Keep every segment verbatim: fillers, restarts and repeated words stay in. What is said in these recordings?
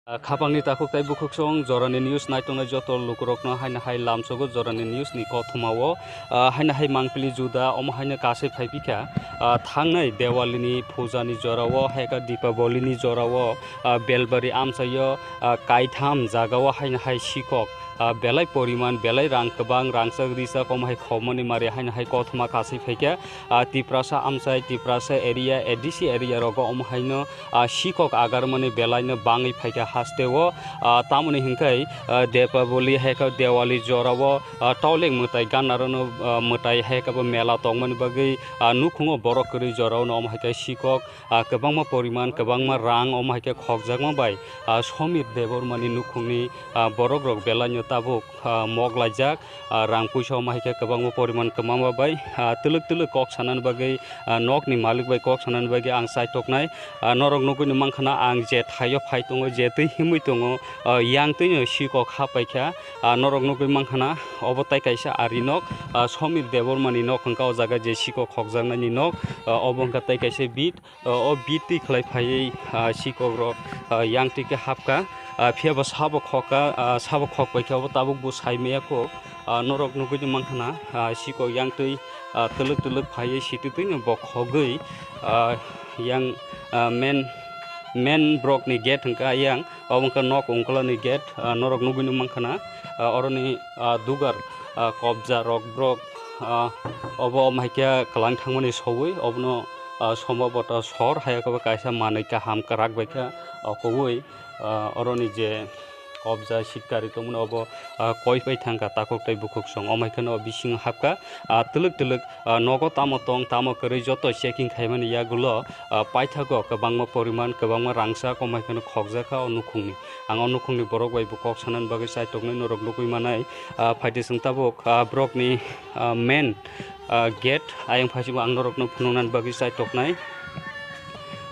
Ah, khapangni takhuk tei bukhuksong jorani news naitongnai joto lukurokno haino hai lamsogo jorani news ni kothoma o, ah, haino hai mangpili juda omo haino kasai phaiphikha, ah, thangnai Dewali ni puja ni jora o, hai khe Dipaboli ni jora o, ah, Belbari amchai o, ah, kaitham jaga o haino hai sikok, ah, belai poriman, belai rang kwbang, rangchak richak omo hai khobmani mari haino hai kothoma kasai phaikha, ah, Tiprasa amchai, Tiprasa area, A D C area rogo omo haino, ah, sikok agarmani belaino bangwi phaikha hasteo, ah, tamoni hinkhai, ah, Depaboli hai khe Dewali jorao, ah, toleng mwtai ganarano, ah, mwtai hai khe bo mela tongmani bagwi, ah, nukhungo borok kwrwi jorao no omo hai khe sikok, ah, kwbangma poriman, kwbangma rang omo hai khe khokjakma bai, ah, Somir Debbarmani nukhungni, ah, borok rok belaino tabuk, ah, mok laijak, ah, rang puisa omo hai khe kwbangma poriman kwmama bai, ah, twlwk twlwk kok sanani bagwi, ah, nokni malik bai kok sanani bagwi ang chaitoknai. Ah, norok nugwi no mankha na ang je thaio phai tongo, je twi himwi tongo, ah, yang twi no sikok ha paikha. Ah, norok nugwi mankha na obo tai kaisa ari nok, ah, Somir Debbarmani nok hwnkha o jaga je sikok khokjaknaini nok, ah, obo hwnkha tai kaisa bit. O, o bit twi khlai phaiwi, ah, sikok rok, ah, yang twi khe hapkha, ah, phiya bo sabo khokha, ah, sabo khok pai khe obo tabuk bo sai maya kho, ah, norok nugwi no mankha na, ah, sikok yang twi, ah, twlwk twlwk phaiwi sitwi twi no bo khogwi, ah, yang, ah, main, main borok ni gate hwnkha yang, obo wngkha nok ungkula ni gate, ah, norok nugwi no mankha na, ah, oroni, ah, dugar, ah, kobja rok borok, ah, obo omo hai khe kwlang thangmani sogwi obono, ah, sombhoboto sor hai khe bo kaisa manwi kaham kwrak bai khe, ah, kubui, ah, oroni je kobja sitkari tongmani obo, ah, koi pai thangkha takhuk tei bukhuksong omo hai kheno bisingo hapkha, ah, twlwk twlwk, ah, nogo tamo tong tamo kwrwi joto checking khaimani yagulo, ah, paithago kwbangma poriman kwbangma rangchak omo hai kheno khokjakha o nukhungni. Ang o nukhungni borok bai bo kok sanani bagwi chaitoknai norok nugwi manai, ah, phaidi chwng tabuk, ah, borokni, ah, main, ah, gate ayang phaisingbo ang norokno phunuknani bagwi chaitoknai.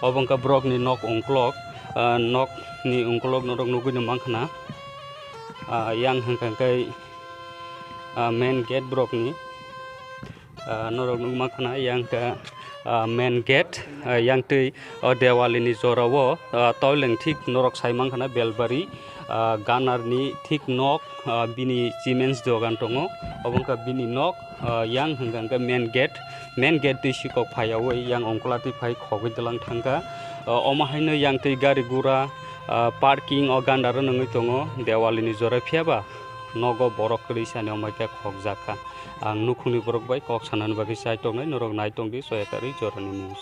Obo wngkha borokni nok ungkolok, ah, nokni ungkolok norok nugwi no mankha na, ah, yang hwnkha khe, ah, main gate borokni. Ah, norok nugwi mankha na yang khe, ah, main gate, ah, yang twi o Dewali ni jora o, ah, toileng thik norok sai mankha na Belbari, ah, Ganar ni thik nok, ah, bini cements dogan tongo, obo wngkha bini nok, ah, yang hwnkha hwnkhe main gate, main gate twi sikok phaiyawi yang ongkola twi phai khogwi dwlang thangkha, ah, omo haino yang twi gari gura, ah, parking o gandaro nungwi tongo Dewali ni jora phiyaba nogo borok kwrwi sani omo hai khe khokjak kha. Ang nukhungni borok bai kok sanani bagwi chai tongnai, norok nai tongdi soya karwi jorani news.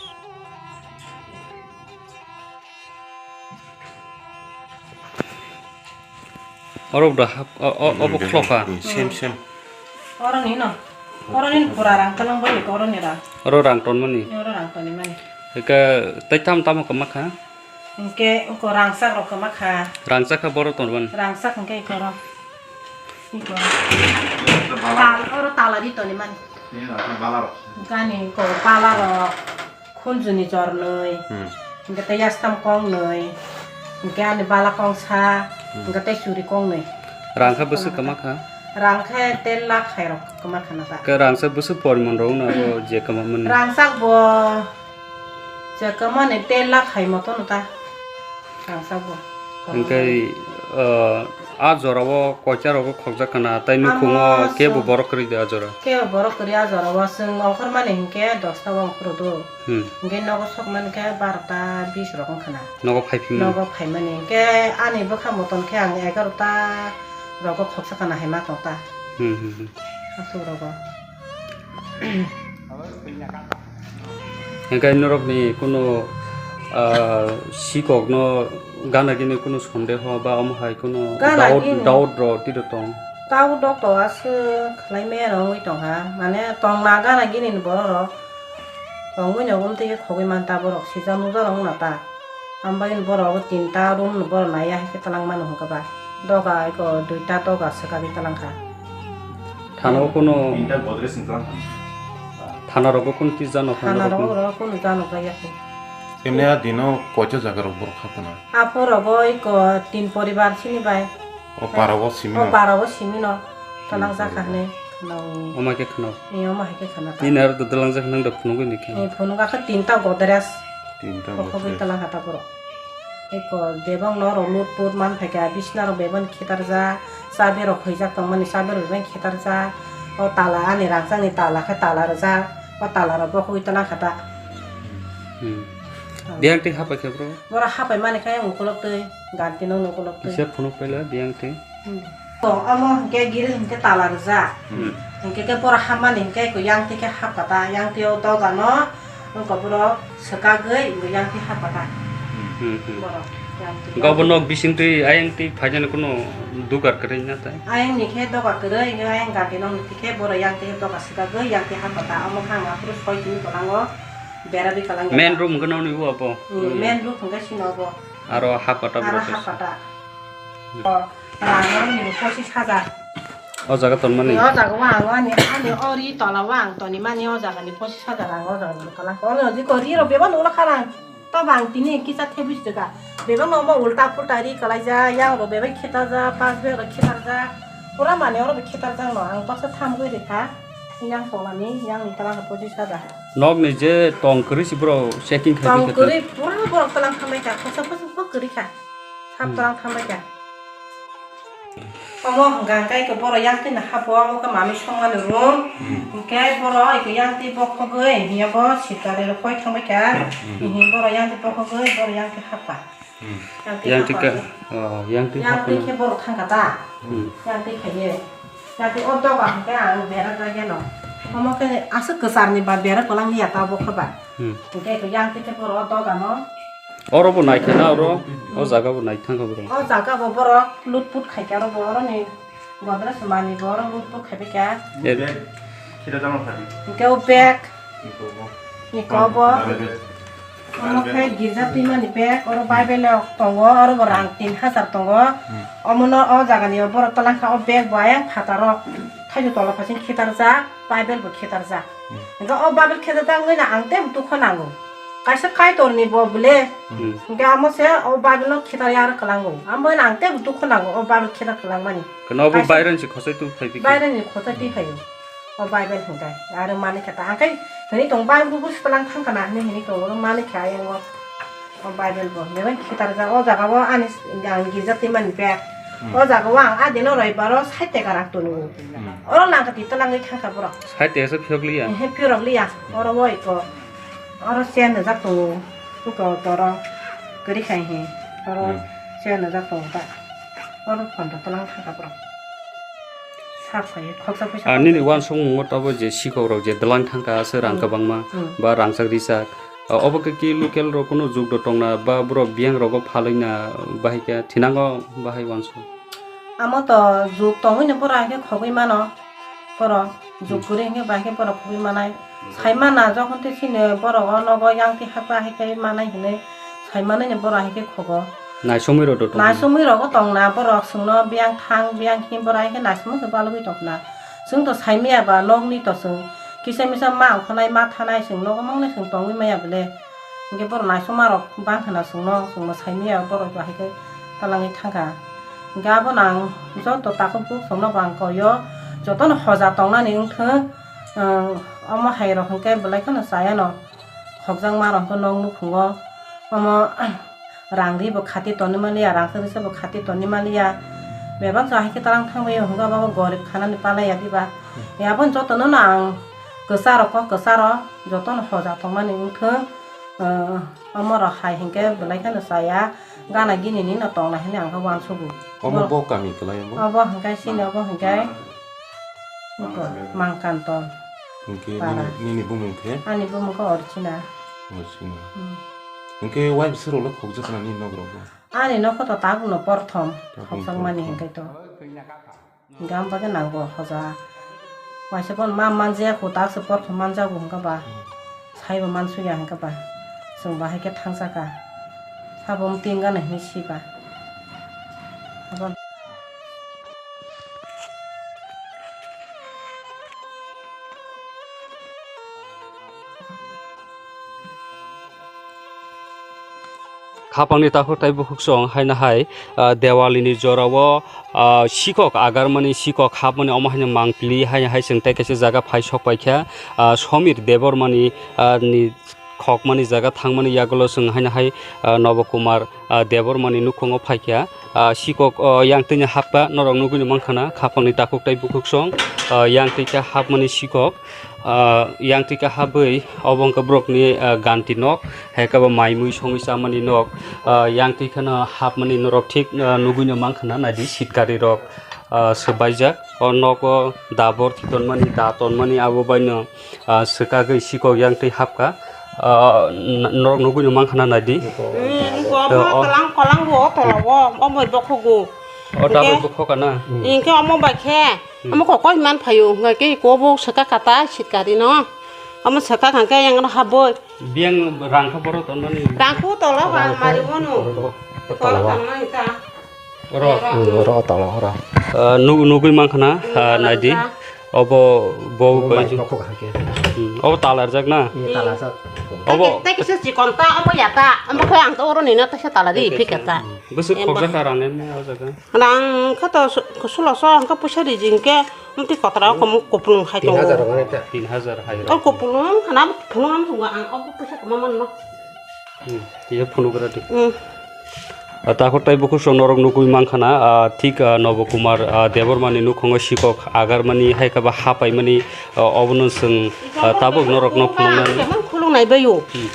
Oro da hap, o, o, obo khloka. Hmm, same, same. Oro ni no. Oro ni pura rang talang bai ko oro ni ra. Oro rang ton mani. Oro rang ton ni mani. Eka tai tam tamo kama kha. Hingke ko rangchak rok kama kha. Rangchak kha boro ton ban. Rangchak hingke ko ro. Iko. Tal, oro tala di toni mani. Gani ko pala rok, khunjuni jornoi. Hmm. Hingke te yastam kongnoi. Hingke ani bala kongsa. Hmm. Hingke te suri kongnoi. Rangkha bwswk kama kha? Rangkha te lakh hai rok kama kha na ta. Ke rangsa bwswk porimon rok na bo je kama mani. Rangsak bo je kama ni te lakh hai moto no ta. Rangsa bo. Hingke, ah, a jora o koita rogo khokjak kana, tai nukhungo kebo borok kwrwi de a jora? Kebo borok kwrwi a jora o, chwng ongkhor mani hingke dosta o ongkhor do. Hmm. Hingke nogo sok mani khe barota bis rok wngkha na. Nogo phai phimani? Nogo phaimani. Hingke ani bwkha moton khe ang egarota rogo khoksa kana hai ma tong ta. Hmm, hmm, hmm. Aswk rogo. Hingke norokni kunu, ah, sikokno gana gini kunu sondeho ba omo hai kunu gana doubt, gini. Doubt rok tiro tong? Doubt rok to aswk khlai maya no wngwi tongkha. Mane tongna gana gini ni borok rok tongwi no wngtwi khe khogwi man ta borok sijak nukjak rok wngna ta. Ambai ni borok bo tinta room ni borok naiya hai khe twlang mano hwnkhe ba. Doga eko duita doga swkagwi twlang kha. Thana o kuno tinta Godrej ni twlang kha. Thana rogo kuno twi jano kha Thana norok rogo ni? Rogo kuno jano kha yakhe. Emne a dino koito jaga rok borok kha phano? Apo rogo eko tin poribar sini bai. O para o simi no? O para o simi no. Twlang jak kha hwnwi khwna o. Omo hai khe khwna o? Ee, omo hai khe khwna ta. Nini aro twlang jak nang da phunugwi ni khe? Ee, phunuk kha tinta Godrej. Tinta Godrej. Khogwi twlang kha ta borok. Eko bebak no rok lut put man phaikha, bisna rok bebak ni khitarjak, chabi rok hwijak tongmani chabi rok bebak ni khitarjak, o tala ani rangchak ni tala khe tala rwjak, o tala rok bokhogwi twlang kha ta. Hmm. Biyang twi hapai khe bro? Boro hapai mani khe ukolok twi, ganti no ukolok twi. Kisa phunuk paila biyang twi. Hmm. To, amo hinkhe giri hinkhe tala rwjak. Hmm. Hinkhe khe boro hamani hinkhe eko yang twi khe hapkha ta, yang twi o doga no wngkha boro swkagwi eko yang twi hapkha ta. Hmm, hmm. Boro yang twi. Hinkhe obo nok bising twi ayang twi phaijani kuno dugar kwrwi na tai? Ayang ni khe doga kwrwi, hinkhe ayang gati nok ni khe boro yang twi doga swkagwi yang twi hapkha ta. Amo khe ang aphuru soi tini kwlango bera ri kwlang. Main room hinkhe nokni o obo? Hmm, main room hinkhe sino obo. Aro hapkha ta. Aro boro hapkha ta. Hmm. O, rang rok ni pochis hajar. O jaga tonmani? O jaga o ang ani, ani o ri tola o ang tonimani o jaga ni pochis hajar ang o jaga ni tola. O jaga ni ri rok bebak ulo kha rang. To bang tini kisa thebis jaga. Bebak no mo ulta pulta ri kalai ja, yang rok bebak kheta ja, pas bebak rok kheta ja. Pura mani oro bebak kheta ja no ang baksa tham gwi rikha. Yang tonani, yang ni tola pochis hajar. Nok ni je tong kwrwi si bro checking khai. Tong kwrwi pura borok tolang thambai kha, khoksa khoksa kwrwi kha. Sab tolang thambai kha. Omo hwnkha hwnkhe eko boro yang twi no hapo, omo khe manwi songmani room. Hmm. Hwnkhe boro eko yang twi bokhogwi hiya bo sitari rok koi thangbai kha. Hmm. Hihi boro yang twi bokhogwi boro yang twi hapkha. Hmm. Yang twi hapkha. Oh, yang twi hapkha. Yang twi khe boro thangkha ta. Hmm. Yang twi khaiye. Yang twi o doga hwnkhe ang bera jageno. Omo khe aswk kwcharni ba bera kwlangya ta bokhe ba. Hmm. Hwnkhe eko yang twi khe boro o dogano. Oro bo naikha na oro, o jaga bo naithang kha bro. O jaga bo borok lutput khaikha oro bo, oroni godrej mani bo oro lutput khaibai kha. Bag, khira jama phadi. Hwnkhe o bag. Iko bo. Iko bo. Bible. Omo khe girja twimani bag, oro Bible rok tongo, oro bo rang tin hajar tongo. Hmm. Omono o jagani borok twlang kha, o bag bo ayang phataro thaichuk tola phasing khitarjak, Bible bo khitarjak. Hmm. Hwnkhe o Bible khitarjak wngwi no ang teibo dukho nango. Kaisa Kaitorni bo bwle. Hmm. Hwnkhe amo se o Bible no khitarya aro kwlango. Amo no ang teibo dukho nango o Bible khitar kwlangmani. Khe no bo kaisa Bairani se khosai tu phai bikhe. Bairani khosai twi phaio. O Bible hwnkhe aro manwi kha ta. Ang khai hwnwi tong Bible bo swtwlang thang kana hwnwi hwnwi tongo, oro manwi kha ayang o. O Bible bo bebak khitarjak. O jaga o ani s-, ang girja twimani bag. Hmm. O jaga o ang adino roibaro sait taka rang tongo. Hmm. Oro langkha twi twlangwi thangkha borok. Sait taka se phiyok liya? Ehe, phiyok liya. Oro o eko. Oro chair nujak tongo. Eko toro kwrwi khai he. Oro hmm. Chair nujak tongo ta. Oro phone to twlang thangkha borok. Sap khai khoksa phuisa. Ah, nini uansukmungo tabo je sikhok rok je twlang thangkha se rang hmm. Kwbangma hmm. Ba rangchak rijak. Ah, obo khe ki local rok kunu jukdo tongna ba borok biyang rogo phalwina bahai khe thinango bahai uansuk. Amo to juk tongwino borok hai khe khogwi mano. Borok juk kwrwi hwnkhe bahai khe borok khogwi manai. Sai mana jokhon tei chini borok o nogo yang twi hakba hai khe manai hinwi sai manwino borok hai khe khogo. Naisomwi rok do tongna. Naisomwi rogo tongna borok chwngno biyang thang biyang him borok hai khe naisomwi khe balugwi tongna. Chwng to sai maya ba nokni to chwng kisa misa ma ongkha nai ma thanai chwng nogo mangnai chwng tongwi maya bwle. Hwnkhe borok naisoma rok bang khna chwngno, chwngno sai maya borok bahai khe twlangwi thangkha. Hwnkhe abono ang joto takhuk buk chwngno bo ang koi o, jotono hoja tongnani wngthwng, omo hai rok hwnkhe belai kheno chayano, khokjakma rok hwnkhe nok nukhungo, omo rang ri bo khati tonwi manliya, rang chari se bo khati tonwi manliya, bebak jora hai khe twlang thangbai o, hwnkhe abo gorib khanani palaiya diba, abono jotono no ang kwcharo kok kwcharo jotono hoja tongmani wngthwng. Omo rok hai hinkhe belai kheno chaya, gana gini ni no tongna hinwi ang khe uansugo. Omo bo kami kwlai omo? Obo hinkhe chini obo hinkhe Mangkanton. Hinkhe para. Nini, nini bumung khe? Ani bumung khe Orchina. Orchina. Hmm. Hinkhe waibwswk rok le khokjak na nini nok rok bo? Ani nok khe to tabuk no porthom khokjakmani hinkhe to. Hingke ang bagwi nango hoja. Waisa bono ma manjaya kho, tak se porthom manjago hingke ba. Hmm. Saibo mansuya hingke ba. Chwng bahai khe thangjaka. Sabo mwtwi wngkha hinwi siba. Abo Khapangni takhuk tei bukhuk song haino hai, ah, Dewalini jorao, ah, sikhok agarmani, sikhok hapmani omo haino mangpili haino hai chwng tei kaisa jaga phai sok paikha, ah, Somir Debbarmani, ah, ni khokmani jaga thangmani yagulo chwng haino hai, ah, Nobo Kumar, ah, Debbarmani nukhungo phaikha. Ah, sikok, oh, yang twini hapkha, norok nugwino mankha na, khapangni takhuk tei bukhuk song, ah, yang twi khe hapmani sikok, ah, yang twi khe hapwi obo wngkha borokni, ah, ganti nok, hai khe bo mai mui songwi chamani nok, ah, yang twi kheno hapmani norok thik, ah, nugwino mankha na, naidi sitkari rok, ah, swbaijak. O nogo da borthi tonmani, da tonmani abo baino, ah, swkagwi sikok yang twi hapkha. Ah, n-, norok nugwino mankha na naidi. Hmm, wngkha, omo o kalang, kalang bo o tola o, omo bai bokhogo. O da bai bokhoka na? Hingke omo bai khe, hmm, omo kok koi man phaio, hingke iko bo swka kata sitkari no. Omo swka hingke yang no haboi. Biyang rang kha boro tonmani. Rang khu tola ba mari bono. Tola tonmani ta. Oro. Hmm, oro tala oro. Ah, nu-, nugwi mankha na, ah, naidi. Obo bo bai. Hmm, obo talarjak na? Hmm, talarjak. Obo. Tei kisa chikon ta, obo ya ta. Obo khe ang to oro nino ta sa tala di, phika ta. Bwswk khokjak ka rang nini o jaga? Rang kha to su-, sulo so ang kha puisa rijing khe, mti kotra o kom kopulung hai tongo. Tin hajar rang ta. Tin hajar hai. O kopulung khana phunung am thungo ang obo puisa kama man no. Hmm, iya phunuk radi. Hmm. Ah, takhuk tei bukhuk song norok nugwi mankha na, ah, thik, ah, Nobo Kumar, ah, Debbarmani nukhungo sikok agarmani hai khe ba hapaimani, ah, obono chwng, ah, tabuk norokno phunuknani. Khulung nai baio. Hmm.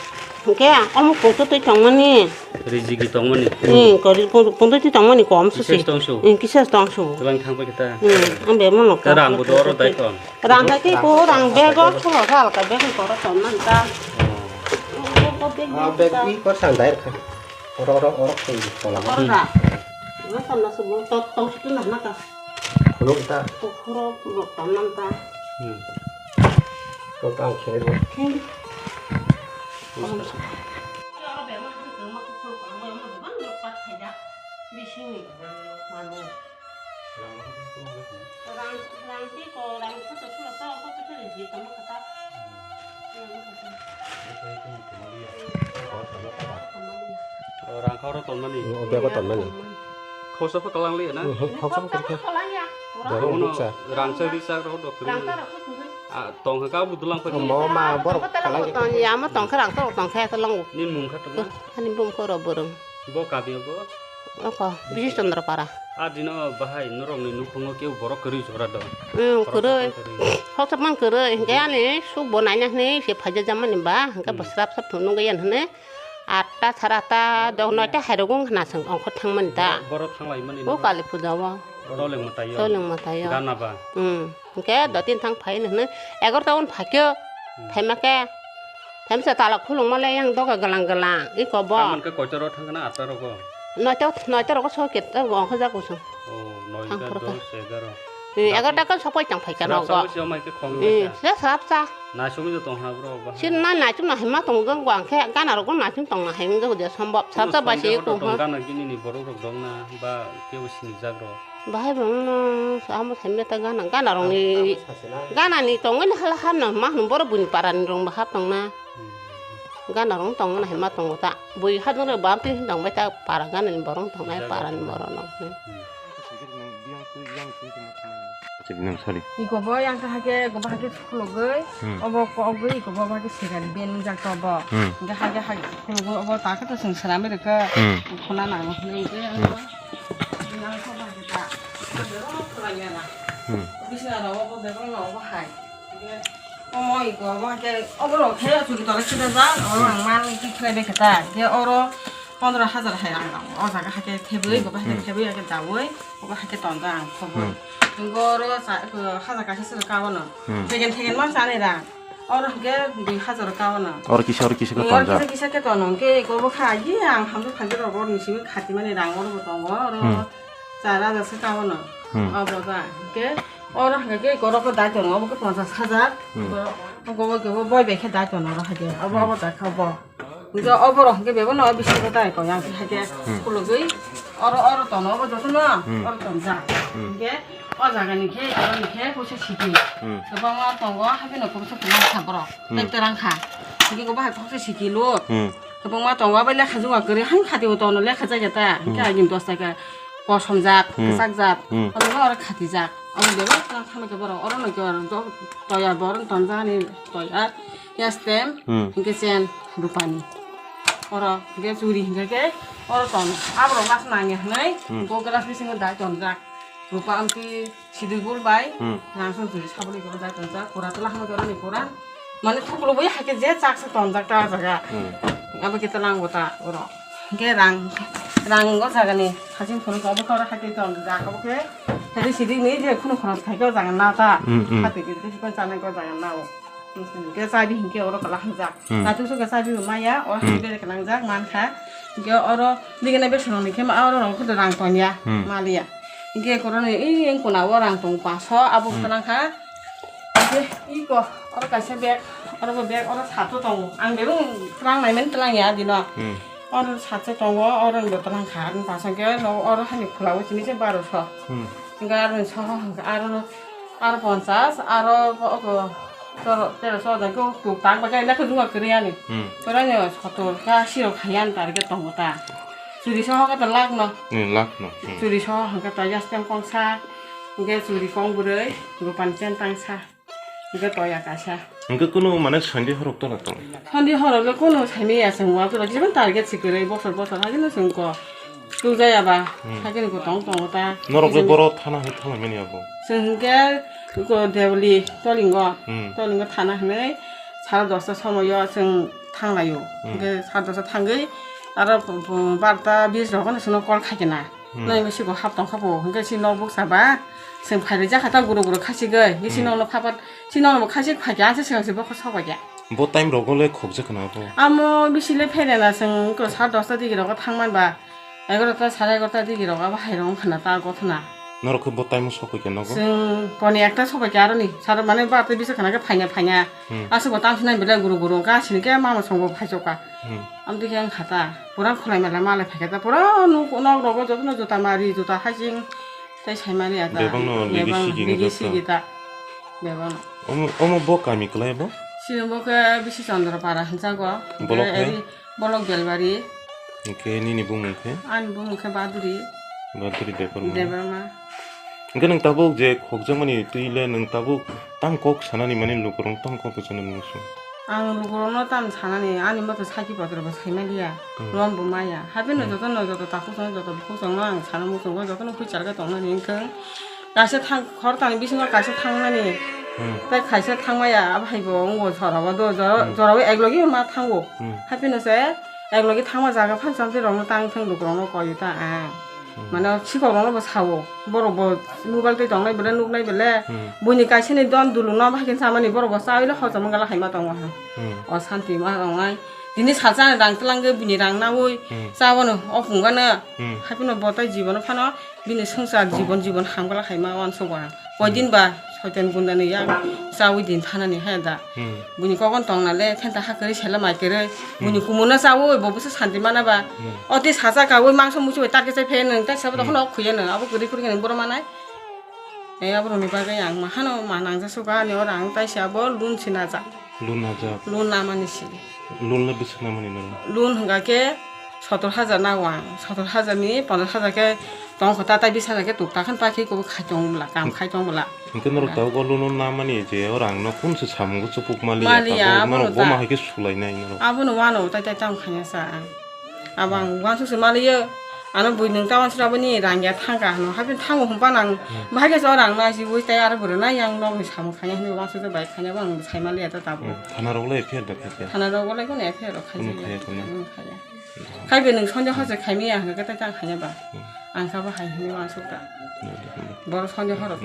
Hingke omo pungtwi tongmani. Rijigi tongmani. Hmm, kori pung-, pungtwi tongmani kom susi. Kises tongsu. Hmm, kises tongsu. Twlang thangbai kita. Hmm, ang be mono. Rang bo doro dai ton. Rang hai khe ko rang bego sulo sal ka bego koro ton man ta. Oh. Ko beg Ah, beg ta. I kor san dai kha. Oro, oro, oro, koi kola. Oro da. Oro san na subo to to tu na na ta. Khuluk ta. Ko khoro lo ton man ta. Hmm. Ko ta khel bo. Khel. Oro be mo ko ko ko mo mo ban lo pat khaida. Bising ni. Manu. Rang, rang tei ko, rang kha to sulo to, ko khe ri je tamo kha ta. O rang kha oro tonmani. O bego tonmani. Khausa pha kalang liya na? Mhm, khausa pha kalang ya. Boro Bono buksa. Rang sa ri sa ro do kri. Rang ta ro kha kri. A tong kha ka bu dulang pha. Mo ma bor kalang. Ton ya mo tong kha rang ta ro tong kha ta long. Nin mung kha to ma? Ani bum ko ro borong. Bo kabi bo? Oko, Bisi Chandra Para. A dino bahai norokni nukhungo keu borok kwrwi jora do? Hmm, borok kwrwi. Khoksa man kwrwi. Khoksa man kwrwi. Hingke ani suk bo naina hwnwi se phaija jamani ba, hingke bo srap srap thunung gaya hwnwi. Atta, sara atta, dok noita hai rogo wng khna chwng ongkhor thangmani ta. Bo-, borok thanglaimani. O no? Kali puja o. Toleng mwtai o. Toleng mwtai o. Gana ba? Hmm. Hingke do tin thang phai hwnwi egarota on phakhe. Hmm. Phaima khe. Phaimsa tala khulungma le yang doga glang glang. Iko bo. Tamon khe koito ro thang na atta rogo. Noito, noito rogo so kit ongkha jago song. Oh, noita, thang phuru kha. Dos, egaro. Hmm, egarota khe sopai tang phai kha rogo. Srap sa bo si omai khe khong. Hmm, sa srap sa. Naisomwi tong ha bro ba. Sin na naisum na hima tong jang gwang khe gana rogo naisum tong na him jang je sombop. Srap sa ba si ko ha. Gana gini ni borok rok dong na ba kebo sini jag ro. Bahai bo wngno amo saimya ta gana, gana rokni, gana ni tongwi hala hapno ma hwnwi borok buini para ni rok bo hap tongna. Gana rok tongna hai ma tongo ta. Bui hadung rok bam twi tongbai ta para gana ni borok tongnai para ni borok no. Iko bo yang kahake, iko bo hake khulugwi, obo kogwi, iko bo hake sigan ben jak to bo. Hingke hake hake khulugwi, obo ta khe to chwng swnamwi rwkha. Khuna nango hwnwi hingke. Nang kho ba khe ta. Ang bebak no khwlai ya na. Hmm. Bisna rok bo bebak no bo hai. Omo iko bo khe obo rok khe chuli tole sida ja. Oro ang man ki khlai be khe ta. Khe oro pondro hajar hai ang o jaga hai khe thebwi, hmm, bo hai khe, hmm, thebwi hai khe dawi, bo hai khe tonja ang khobor. Hmm. Bo oro sa, hajar kaisa sero kaono. Hmm. Thegen thegen man chani rang. Oro hwnkhe dui hajar o kaono. Oro kisa, oro kisa khe tonjak. Oro kisa kisa khe tono, hwnkhe eko bo kha, ye ang hamjak phaijak rok oro ni simi khatimani rang oro bo tongo, oro, hmm, char hajar se kaono. Hmm. Obo da, hwnkhe oro hwnkhe eko oro khe dai tono, obo khe ponchas hajar. Hmm. Oro, obo khe bo boi bai khe dai tono oro hwnkhe, obo, hmm, obo da kha bo. Hwnkhe oborok hwnkhe bebeno bisingo tai koi ang khe haikhe, hmm, khulugwi oro, oro tono obo jotono, hmm, oro tonjak. Hmm. Hwnkhe o jagani khe, oroni khe puisa sidi. Hmm. Kwbangma tongo, haibeno kwbangsa kwbangsa borok. Hmm. Tei terang kha. Hwnkhe obo hai khoksa sidi lo. Hmm. Kwbangma tongo, abo lekha juma kwrwi, haino khati bo tono lekha jai ya ta. Hwnkhe, hmm, agini dos taka kosomjak, hmm, kwchakjak. Hmm. Obo oro khatijak. Obo bebak kwbang khamai khe borok, orono khe oro toya borok tonjakni toya. Yastem, Hmm. hingke chen rupani. Oro hingke churi hingke ke oro ton. Abro mas nange hwnwi Hmm. go glass bisingo dai tonjak. Rupa amtwi sidui gul bai Hmm. rang song churi saboni go dai tonjak. Pura tola hwnwi oro ni pura. Mane thuklo bai haike je chak se tonjak ta jaga. Hmm. Abo khe tolang go ta oro. Hingke rang, rang go jaga ni haching phuru ko abo khe oro haike tonjak. Abo khe hadi sidi ni je khunu khoros khai go jaga na ta. Hmm, hmm. Hati khe ko chana go jaga na o. Hingke chabi hingke oro kala hamjak. Hmm. Naithok sokhe chabi bo maya, oro Hmm. hingke khe nangjak mankha. Hingke oro digena besoroni khe ma oro rong khe rang tonya, Hmm. maliya. Hingke koroni i engkuna o rang tong paso, abo Hmm. khe nangkha. Hingke iko oro kaisa bag, oro bo bag, oro sato tongo. Ang bebeng rang naimani twlangya dino. Hmm. Oro sato tongo, oro bo twlangkha, ang paso hingke no oro hani khula o chini se baroso. Hmm. Hingke aro ni soho hingke aro, aro ponchas, aro oko tero, teroso hajar khe tuk tak bagwi lakh ruma kwrwi ani. Hmm. Oro ni sotor ka siro khaiya ani target tongo ta. Churi soho khe to lakh no. Hmm, lakh no. Hmm. Churi soho hingke to yastem kongsa, hingke churi kong bwrwi, rupani chen tangsa. Hingke toya kaisa. Hingke kunu mane sandi horok tola tong. Sandi horok le kunu saimaya chwng wa jora jibon target se kwrwi bosor bosor hagino chwng ko. Tujaya ba Hmm. hagino ko tong tongo ta. Norok le Chwng boro thana hai thanglaimani abo. Chwng hingke ko Deboli tolingo. Hmm. Tolingo thana hinwi sal dosta somoyo chwng thanglaio. Hmm. Hingke sal dosta thangwi aro barta bis rogono chwngno call khaikena. Hmm. Nai misi bo hap tong kha bo, hingke si nok buksa ba, chwng phairwi jakha ta guro guro khasi gwi, hingke si Hmm. nok no phapat, si nok no bo khasi phaikha, ang se swkang se bo sok phaikha. Bo time rogo le khokjak khna bo. Amo bisi le phairana chwng ko sat dosta digi rogo thangman ba, egarota sare egarota digi rogo abo hai rong khna ta gothna. Norok khe bo time o sok phaikha nogo? Chwng poni ekta sok phaikha aroni, sar mane ba tei bisa khna khe phaina phaina. Hmm. Aswk bo tang sinai belai guro guro, ga sini khe mama song bo phaichokha. Hmm. Amtwi khe wngkha ta, pura khwlai mela malai phaikha ta, pura nuk nok rogo jotono juta mari, juta haching tei saimani ya ta. Bebakno digi Bebak sigi digi wngkha ta. Sigi ta. Bebakno. Omo, omo bo kami kwlai bo? Sini bo khe bisi Chandra Para hwnjago. Bolok Hwnkhe khe? Eri bolok Belbari. Hwnkhe nini bumung khe? Ani bumung khe Baduri. Baduri Debbarma. Debbarma. Hwnkhe nwng tabuk je khokjakmani twi le nwng tabuk tang kok sanani mani lukurok tang kok sanani musu. Ang lukurokno tam sanani, ani moto saki potro bo saimaliya, Hmm. lom bo maya. Hapheno Hmm. jotono joto takhuk song joto bukhuk songno ang sana muchungo jotono huichar khe tongnani wngkhe. Kaisa thang, khorokthani bisingo kaisa thangnani. Hmm. Tei kaisa thangmaya, abo hai bo wngbo jorao do, jora, Hmm. jorao eklogi ma thango. Hmm. Hapheno se eklogi thangma jaga phan chamtwi rokno tang thang lukurokno koyu ta ang. Hmm. Mane sikhok rokno bo sao. Borok bo mobile twi tongnai bele nuknai bele. Hmm. Buini kaisa ni don dulung no bahai khe chamani borok bo chaui le hojom wngla hai ma tongo ha. Hmm. O santi ma tongnai. Tini salsa rang twlangwi bini rang naui Hmm. chawano o phunggano. Hmm. Hapheno bo tai jibono phano bini swngchar jibon jibon hamgala hai ma uansukgo ang. Koidin Hmm. ba soitan gundani yang chaui din thanani hai da. Hmm. Buini kokon tongna le phenta ha kwrwi sela mai kwrwi. Buini Hmm. kumun no chaui bo bwsa santi mana ba. Hmm. Oti sacha kaui mangso muchung bai tarke chai phe nwng tai sabo Hmm. dokhno ok khuya nwng abo kwrwi phuru khe nwng boro manai. Ei aborokni bagwi ang ma hano ma nangjasoka ani oro ang taisa abo loan se najak. Loan najak. Loan namani se. Loan le bwswk namani noro? Loan hwnkha khe sotor hajar nago ang. Sotor hajar ni ponchash hajar khe tongkho ta, tai bis hajar khe tukta khan pakhe kubu khai tong bwla, kam khai tong bwla. Hwnkhe norok tabuk o loan o namani je o rang no kun se samung chupuk mali ya, Mali ya, tabuk norok abono bo ta. Ma hai khe sulai nai norok? Abono wano tai tai tam khanya sa ang. Abo ang uansuk se maliyo. Ano bui nwng ta uansuk aboni rang ya thangka hano. Hapheno thango hwnba nang Hmm. bahai khe se o rang no ajiui tai aro bwrwi na yang nokni samung khanya hwnwi uansuk se bai khanya bo ang sai maliya ta tabuk. Hmm. Thana rok le F I R da khaikha? Thana rok le kono F I R rok Kono khaijak ya. Khaya kono? Hmm, khaya. Hmm. Khai be nwng sonde hor se khai maya hwnkhe tai tang khanya ba. Hmm. Ang kha bo hai hwnwi uansuk ta. Hmm. Boro sonde hor.